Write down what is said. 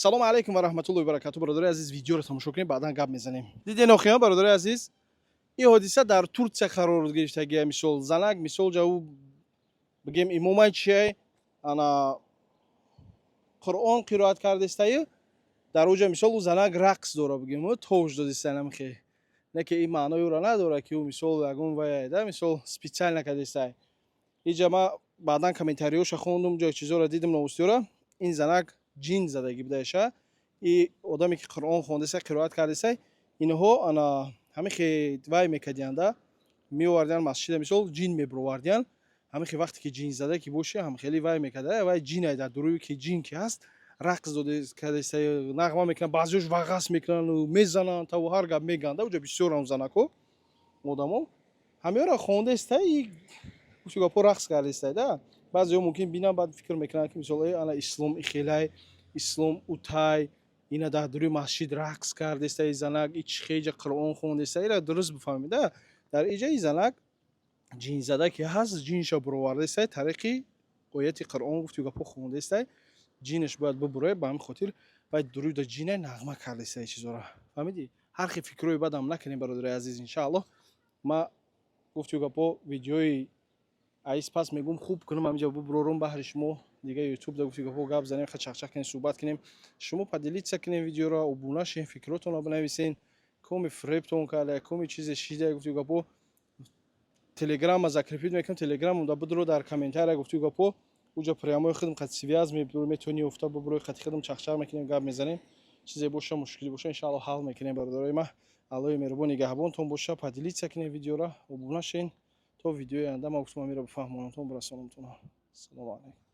Салому алайкум ва раҳматуллоҳи баракату. Бародари азиз, видеоро тамошо кунем, баъдан гап мезанем. Диден охиён, бародари азиз, ин ҳодиса дар Турсия қарор гирифтагия. Мисол, занак, мисол, ҷаву бигем, имомай чиай, ана Қуръон қироат кардестаю, дар оҷа, мисол, ӯ занак рақс дора, бигем, ӯ тош додиста намхе. Не ки ин маънои ӯро надорад, ки ӯ, мисол, ягон вай да, мисол, специально кардестай. Иҷа ма баъдан комментариёша хондум, ҷои чизоро дидим, новостиёра. Ин занак ҷин задагӣ будаеша. И одаме ки Қуръон хондеса, қироат кардесай, инҳо ана ҳамихе вай мекардианда, меовардиан масҷида, мисол, ҷин мебуровардиан. Ҳамихе вақте ки ҷин зада ки боши, ҳам хеле вай мекарда. Вай ҷинай, дар дуруи ки ҷин ки ҳаст, рақс дода кардеса, нағма мекунанд, баъзеош вағас мекунанд, мезананд, таву ҳар гап мегӯянд. Уҷа бисёрам занако, одамо ҳамеёро хондеста и гапо рақс кардестай да. Баъзеҳо мумкин бинанд, баъд фикр мекунанд, ки мисол, ана ислом ихелай, ислом утай, ина дар дуруи масҷид рақс кардеста и занак, и чихеҷа Қуръон хондеста. Ира дуруст бифаҳмед да, дар иҷа и занак ҷинзада ки ҳаст, ҷинша буровардестай, тариқи ояти Қуръон гуфти гапо хондестай, ҷинаш бояд бубурояд. Ба ҳамин хотир вай дуруи ҷинай нағма кардестай чизора. Фаҳмидӣ? Ҳар хел фикрҳои бадам накунем, бародари азиз. Иншааллоҳ, ма гуфти гапо видеои аис пас мегӯм, хуб кунам, ҳаминҷа бубурорум баҳри шумо. Дига Ютуб да гуфти гапо гап занем, ха чақчақ кунем, суҳбат кунем. Шумо поделиться кунем видеоро, обуна шем, фикротонро бинависен. Коми фиребтон карда, коми чизе шида, гуфти гапо, Телеграма закрепить мекунам, Телеграмам да будро, дар комментария, гуфти гапо, уҷа прямой худам қати связь метавонӣ ёфта бубурои, қати худам чақчақ мекунем, гап мезанем. Чизе боша, мушкилӣ боша, иншаалло, ҳал мекунем. Бародарои ма, Аллоҳи меҳрубон нигаҳбонтон боша. Поделиться кунем видеоро, обуна шен. То видеои оянда, ма гуфтам, амира бифаҳмонамтон, бирасонамтон. Салому алайкум.